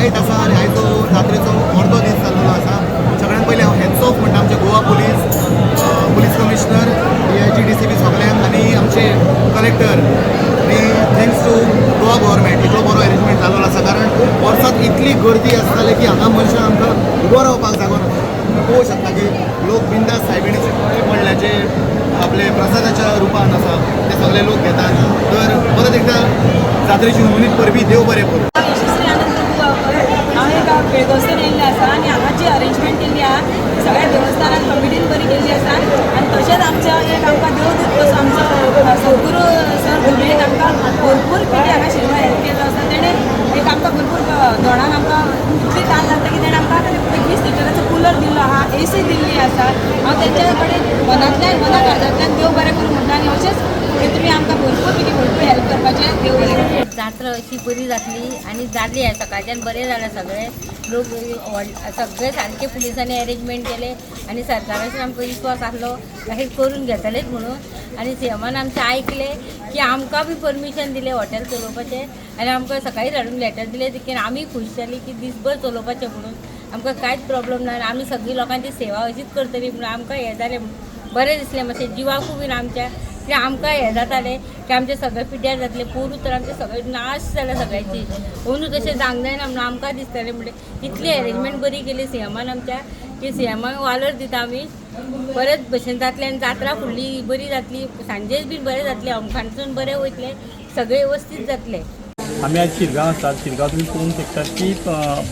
जायत आसा आनी आयचो जात्रेचो अर्दो दीस जाल्लो आसा. सगळ्यात पयलीं हांव हॅट्स ऑफ म्हणटा आमचे Goa police, police commissioner, DIG, DCP सगळ्यांक आनी आमचे कलेक्टर आनी thanks to Goa government. इतलो बरो अरेंजमेंट जाल्लो आसा, कारण वर्सात इतली गर्दी आसताली की हांगा मनशां आमकां उबो रावपाक जागो नासता. तुमी पळोवंक शकता की लोक बिंदास सायबिणीचे पांय पडल्या, जे आपले प्रसादाच्या रुपान आसा ते सगळे लोक घेतात. तर परत एकदा जात्रेची हुनहुनीत परबी. देव बरें करूं. यशस्वी आनंद प्रभू गांवकर. हांव एक बेळगांवसून येयल्लें आसा आनी हांगा जी अरेंजमेंट केल्ली आहा, सगळ्या देवस्थानान कमिटीन बरी केल्ली आसा आनी तशेंच आमच्या एक आमकां देवदूत कसो आमचो सद्गुरू सर भुरगेन आमकां भरपूर कितें हांगा शिरवाय हेल्प केल्लो आसा. तेणें एक आमकां भरपूर धोणाक आमकां इतली तान लागता की तेणें आमकां एक 20 लिटराचो कुलर दिल्लो आहा, एसी दिल्ली आसा. हांव तेंच्या कडेन मनांतल्यान, मना काळजांतल्यान देव बरें करूं म्हणटा आनी अशेंच हे तुमी आमकां भरपूर कितें, भरपूर हेल्प करपाचें. देव बरें करूं. जात्रा अशी बरी जातली आनी जाली आहे. सकाळच्यान बरें जालें. सगळे लोक सगळे सारके पुलिसांनी अरेंजमेंट केले आनी सरकाराचेर आमकां विश्वास आसलो, अशें करून घेतलेच म्हणून. आनी सीएमान आमचें आयकलें की आमकां बी परमिशन दिलें हॉटेल चलोवपाचें आनी आमकां सकाळीच हाडून लेटर दिलें की आमी खूश जाली की दीसभर चलोवपाचें म्हणून. आमकां कांयच प्रॉब्लम ना आनी आमी सगळी लोकांची सेवा अशीच करतली म्हणून आमकां हें जालें, बरें दिसलें मातशें जिवाकूय बीन आमच्या की आमकां हें जातालें की आमचें सगळें पिड्ड्यार जातलें. पोरूं तर आमचें सगळें नाश जालें सगळ्यांची. अंदू तशें जावंक जायना म्हणून आमकां दिसतालें. म्हणलें, इतली अरेंजमेंट बरी केली सीएमान आमच्या की सीएमाक वालोर दिता आमी. परत भशेन जातलें आनी जात्रा फुडली बरी जातली. सांजेच बीन बरें जातलें, अमखानसून बरें वयतलें, सगळें वेवस्थीत जातलें. आमी आज शिरगांव आसात. शिरगांव तुमी पळोवंक शकतात की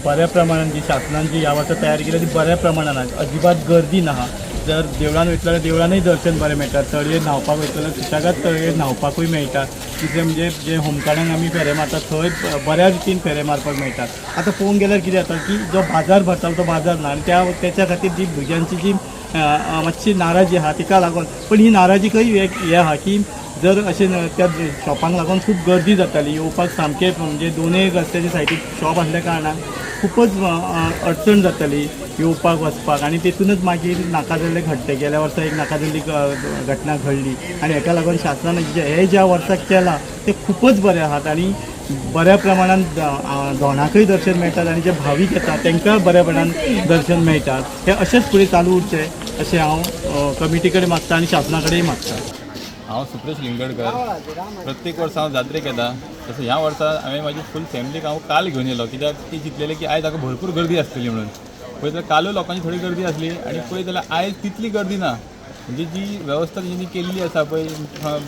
बऱ्या प्रमाणान जी शासनान जी ह्या वर्सा तयारी केल्या ती बऱ्या प्रमाणान आहा. अजिबात गर्दी ना. जर देवळान वयतलो जाल्यार देवळानूय दर्शन बरें मेळटा. तळयेर न्हांवपाक वयतलो जाल्यार सुशेगाद तळयेर न्हांवपाकूय मेळटा. तिसरें म्हणजे जे होमखणाक आमी फेरे मारतात, थंय बऱ्या रितीन फेरे मारपाक मेळटात. आतां पळोवंक गेल्यार कितें जाता की जो बाजार भरतालो तो बाजार ना आनी त्या तेच्या खातीर जी भुरग्यांची जी मातशी नाराजी आहा तिका लागून, पण ही नाराजी खंय एक हें आहा की जर अशें त्या शॉपांक लागून खूब गर्दी जाताली येवपाक सामकें, म्हणजे दोनूय रस्त्याच्या सायडीक शॉप आसल्या कारणान खुपच अडचण जाताली येवपाक वचपाक आनी तेतूनच मागीर नाका जाल्ले घडटे. गेल्या वर्सा एक नाका जाल्ली घटना घडली आनी हेका लागून शासनान जे हे ज्या वर्साक केलां तें खुपच बरें आहात आनी बऱ्या प्रमाणान धोणाकय दर्शन मेळटात आनी जे भावीक येतात तांकां बऱ्या प्रमाणान दर्शन मेळटात. हे अशेंच फुडें चालू उरचें अशें हांव कमिटी कडेन मागता आनी शासना कडेन मागता. हांव सुप्रेश लिंगडकर. प्रत्येक वर्सा हांव जात्रेक येता. तसो ह्या वर्सा हांवें म्हाजी फूल फॅमिलीक हांव काल घेवन येयलो, कित्याक ती चिंतलेली की आयज हांगा भरपूर गर्दी आसतली म्हणून. पळयत जाल्यार कालूय लोकांची थोडी गर्दी आसली आनी पळयत जाल्यार आयज तितली गर्दी ना. म्हणजे जी वेवस्था तेंच्यांनी केल्ली आसा पळय,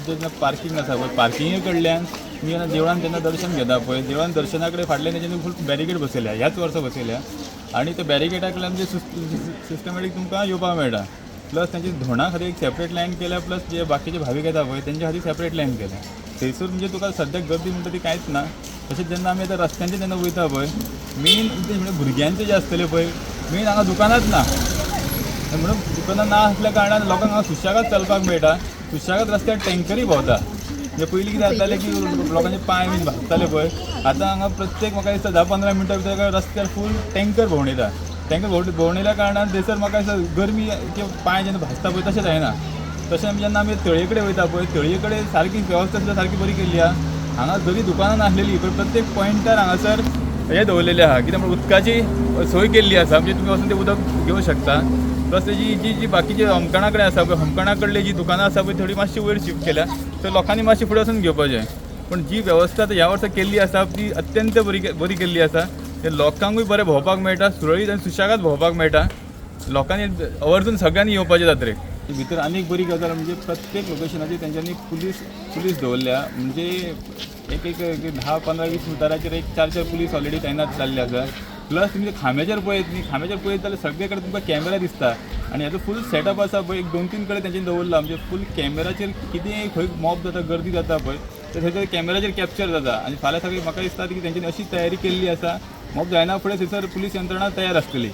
जेन्ना पार्कींग आसा पळय, पार्किंगे कडल्यान तुमी जेन्ना देवळान जेन्ना दर्शन घेता पळय, देवळान दर्शना कडेन फाटल्यान तेंच्यांनी फूल बॅरिकेड बसयल्या, ह्याच वर्सा बसयल्या आनी त्या बॅरिकेडा कडल्यान जे सिस्टमॅटीक तुमकां येवपाक मेळटा. प्लस तांची धोणा खातीर एक सेपरेट लायन केल्या, प्लस जे बाकीचे भावीक येता पळय तेंच्या खातीर सेपरेट लायन केल्या. थंयसर म्हणजे तुका सद्याक गर्दी म्हणटा ती कांयच ना. तशेंच जेन्ना आमी आतां रस्त्यांचेर जेन्ना वयता पळय, मेन म्हणजे भुरग्यांचे जे आसतले पळय, मेन हांगा दुकानांच ना. म्हणून दुकानां ना आसल्या कारणान लोकांक हांगा सुशेगाद चलपाक मेळटा. सुशेगाद रस्त्यार टँकरूय भोंवता. म्हणजे पयलीं कितें जातालें की लोकांचे पांय बीन भाजताले पळय, आतां हांगा प्रत्येक म्हाका दिसता 10-15 मिनटां भितर रस्त्यार फूल टँकर भोंवडयता. टँकर भोंवडयल्या कारणान थंयसर म्हाका दिसता गरमी किंवा पांय जेन्ना भाजता पळय तशें जायना. तशें आमी जेन्ना आमी तळये कडेन वयता पळय, तळये कडेन सारकी वेवस्था सुद्दां सारकी बरी केल्ली आहा. हांगा जरी दुकानां नासलेली पण प्रत्येक पॉयंटार हांगासर हें दवरलेलें आहा, कितें म्हणून उदकाची सोय केल्ली आसा, म्हणजे तुमी वचून तें उदक घेवं शकता. प्लस तेजी जी जी बाकीची होमखणा कडेन आसा पळय, होमखणा कडली जी दुकानां आसा पळय, थोडी मातशी वयर शिफ्ट केल्या, सो लोकांनी मातशी फुडें वचून घेवपाचें. पूण जी वेवस्था आतां ह्या वर्सा केल्ली आसा ती अत्यंत बरी बरी केल्ली आसा. ते लोकांकूय बरें भोंवपाक मेळटा, सुरळीत आनी सुशेगाद भोंवपाक मेळटा. लोकांनी आवर्जून सगळ्यांनी येवपाचें जात्रेक. भितर आनी एक बरी गजाल म्हणजे प्रत्येक लोकेशनाचेर तेंच्यांनी पुलीस पुलीस दवरल्या. म्हणजे एक एक एक 10, 15, 20 मिटराचेर एक चार चार पुलीस ऑलरेडी तैनात जाल्ले आसा. प्लस तुमी ते खांब्याचेर पळयत न्ही, खांब्याचेर पळयत जाल्यार सगळे कडेन तुमकां कॅमेरा दिसता आनी हेजो फूल सेटअप आसा पळय, एक दोन तीन कडेन तेंच्यांनी दवरला. म्हणजे फूल कॅमेराचेर कितेंय खंय मॉब जाता, गर्दी जाता पळय, ते थंयसर कॅमेराचेर कॅप्चर जाता. आनी फाल्यां सगळी म्हाका दिसता की तेंच्यांनी अशी तयारी केल्ली आसा, मॉब जायना फुडें थंयसर पुलीस यंत्रणा तयार आसतली.